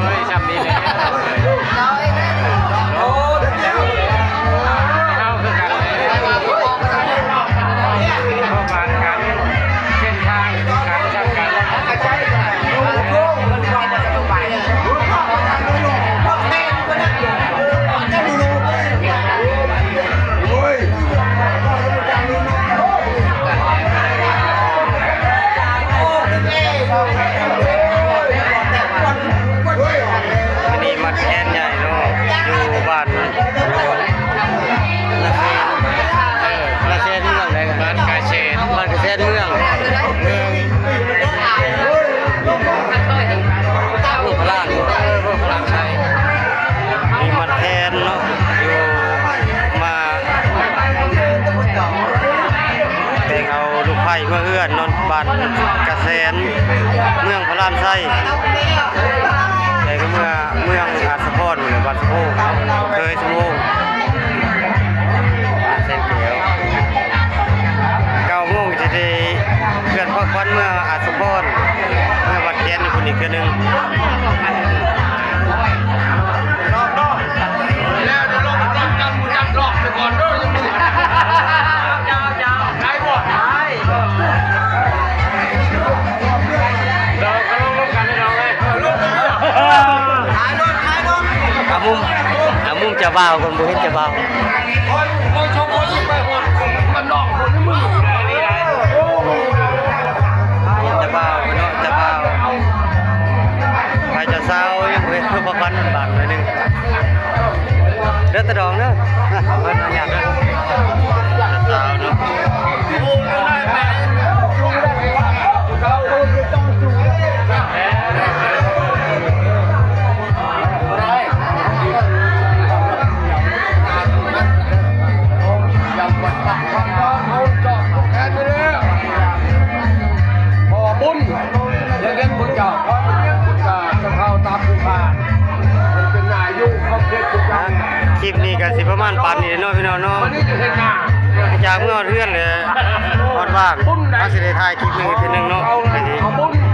ເອີຍ ຊ່ຳນີ້ແຫຼະ ເຮົາຄືກັນ ເສັ້ນທາງການຈັດການ ອັນນີ້ມັດແຄນໃຫຍ່ເນາະ ຢູ່ບ້ານ ເອີ ນາແຊນເມືອງໃດ? ບ້ານກາແຊນ ບ້ານກາແຊນເມືອງ ເມືອງ ເມືອງພະລານ ເອີ ເມືອງພະລານໄຊ. ມີມັດແຄນເນາະ ຢູ່ມາ ແຕ່ງເອົາລູກໃພ້ເມືອເຮືອນເນາະ ບ້ານກະແສນ ເມືອງພະລານໄຊ ແຕ່ງເມືອ ເມືອງອາດສະພອນ ບ້ານສະໂພງ ເຄີຍສະໂພງ ແສນແກ້ວ. ເກົ້າໂມງຊິໄດ້ເຄື່ອນພາຂວັນເມືອອາດສະພອນ ເມືອວັດແຄນຢູ່ພຸ້ນອີກເທື່ອໜຶ່ງ. ແລ້ວດຽວລອງຈັບຈັບຈັບລອກໄປກ່ອນເດີ ເຈົ້າ ເຈົ້າ ໄດ້ບໍ່? ໄດ້ ເດີນກະລົງລົງກັນເດີເອີຍ ເອີ ລົງກັນເດີ ເອີ ຖ່າຍລົງ ຖ່າຍລົງ ເອົາມຸມ ເອົາມຸມເຈົ້າບ່າວກ່ອນ ບໍ່ເຫັນເຈົ້າບ່າວ. ເຈົ້າບ່າວເນາະ ເຈົ້າບ່າວ ຝ່າຍເຈົ້າສາວຍັງບໍ່ເຫັນ ເພື່ອຄວາມຝັນມັນບາງໜ້ອຍໜຶ່ງ ເດີຕາດອງເດີ ເພິ່ນອະນຸຍາດເດີ ເຈົ້າສາວເນາະ. ຂໍບຸນຢ່າເຫັນບຸນເຈົ້າ ຂໍບຸນເຈົ້າ ເຈົ້າເຖົ້າຕາພູພານ ມັນເປັນໜ້າຢູ່ຂອບເຂດບຸນເຈົ້າ. ຄລິບນີ້ກະຊິປະມານປານນີ້ເນາະ ພີ່ນ້ອງເນາະ ຈາກເມືອຮອດເຮືອນແລ້ວ ຮອດບ້ານ ເຮົາຊິໄດ້ຖ່າຍຄລິບນີ້ອີກເທື່ອໜຶ່ງເນາະ.